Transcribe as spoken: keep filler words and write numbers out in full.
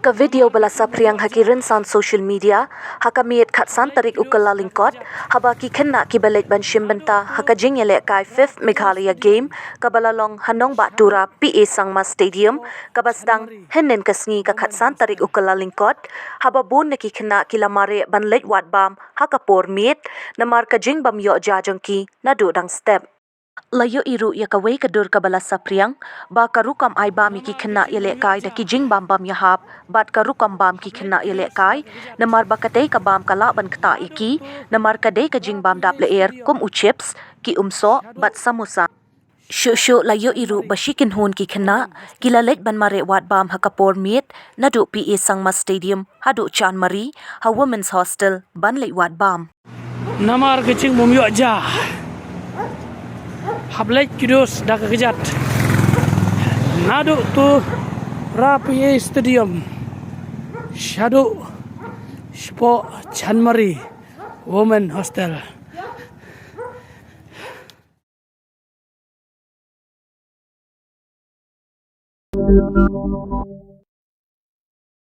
Ka video ba la saphriang ha ki rynsan social media ha ka miet khatsan tarik u Kyllalyngkot, haba ki khynnah kiba leit ban shim bynta ha ka jingïalehkai fifth Meghalaya Game kaba la long ha Nongbah Tura P A Sangma Stadium, kaba sdang hynnin ka sngi ka khatsan tarik u Kyllalyngkot, haba bun na ki khynnah ki la mareh ban leit wad bam ha ka por miet namar ka jingbym ïoh ja jong ki naduh dang step. La ïohi ruh ïa kawei ka dur kaba la saphriang ba ka rukom ai bam ïa ki khynnah ïalehkai da ki jingbam bym ïahap bad ka rukom bam ki khynnah ïalehkai, namar ba katei ka bam ka lah ban ktah ïa ki namar ka dei ka jingbam dap lyer kum u chips, ki umsoh bad samosa. Shuh shuh la ïohi ruh ba shi kynhun ki khynnah ki la leit ban mareh wad bam ha ka por miet naduh P A Sangma Stadium haduh Chanmari ha Women's Hostel ban leit wad bam. Namar ka jingbym ïoh ja, hap leit ki dos da ka kjat naduh Tura P A Stadium shaduh shapoh Chanmari Women Hostel.